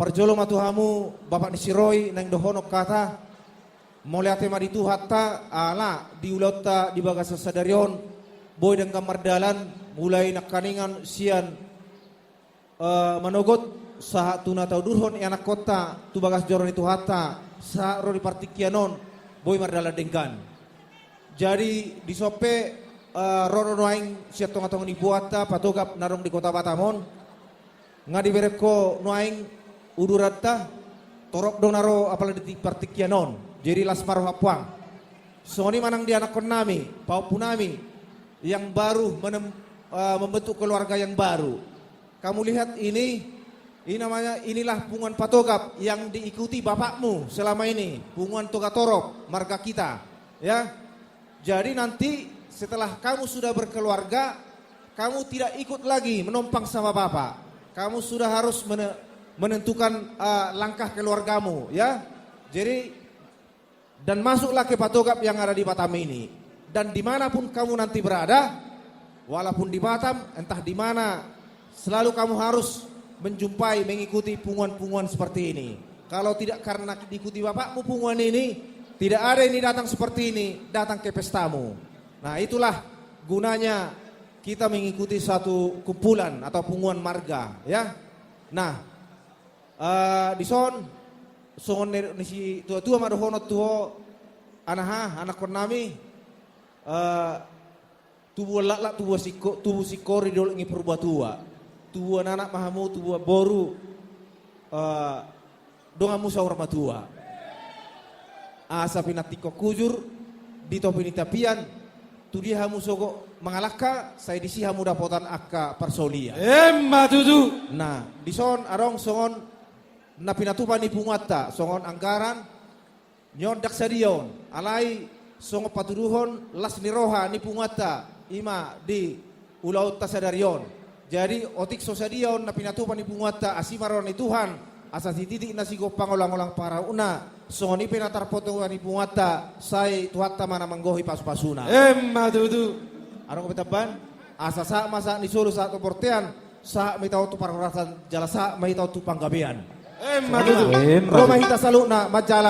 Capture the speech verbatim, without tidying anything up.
Parjolo ma tu hamu, Bapak ni si Roy, naeng dohonon hata. Mauliate ma di Tuhanta, ala di ulaonta di bagasan sadari on, boi denggan mardalan, mulai nangkiningan sian, eh, manogot, sahat tu na taudurhon ianakkonta tu bagas joro ni Tuhanta, sahat ro di partingkian on, boi mardalan denggan. Jadi, dison pe, eh, ro do nuaeng sian tongatonga ni punguanta, patogap na adong di Kota Batam on. Nga dibereng ho nuaeng uduranta, torop do na ro apala di partingkian on. Jadi, las ma roha puang. Songon i ma nang di anakkonnami, pahompunami, yang baru menem-, eh, membentuk keluarga yang baru. Kamu lihat ini, ini namanya, inilah punguan patogap yang diikuti bapakmu selama ini, punguan Togatorop, marga kita, ya. Jadi nanti setelah kamu sudah berkeluarga, kamu tidak ikut lagi menompang sama bapak. Kamu sudah harus mene-, menentukan, eh, langkah keluargamu, ya. Jadi, dan masuklah ke patogap yang ada di Batam ini. Dan dimanapun kamu nanti berada, walaupun di Batam, entah di mana, selalu kamu harus menjumpai, mengikuti punguan-punguan seperti ini. Kalau tidak karena diikuti bapakmu punguan ini, tidak ada ini datang seperti ini, datang ke pestamu. Nah, itulah gunanya kita mengikuti satu kumpulan atau punguan marga, ya. Nah, eh, dison, songon ni, ni situatua ma dohonon tu ho, anaha, anakkonnami, eh, tubuan laklak, tubuan singko-, tubuan singkoru di dolok ni Purbatua. Tubuan anak ma hamu, tubuan boru, eh, donganmu saur matua. Asa pinantikhon hujur di topi ni tapian, tu dia hamu sogot mangalangka, sai disi hamu dapotan angka parsaulian. Emma tutu. Nah, dison adong songon na pinatupa ni punguanta, songon anggaran, niondang sadia on, alai songon patuduhon las ni roha ni punguanta, i ma di ulaonta sadari on. Jadi, otik so sadia on na pinatupa ni punguanta, asi ma roha ni Tuhan, asa sititik na sigompa, olang-olang pangarahutna, songon i pe na tarpatupa ni punguanta, sai Tuhanta ma na manggohi pasu-pasuna. Emma tutu. Adong pe tambahan, asa sahat ma sahat ni solu sahat tu bontean, sahat ma hita on tu parhorasan, jala sahat ma hita on tu panggabean. Emma tutu. Emma tutu. Ro ma hita saluhutna manjalang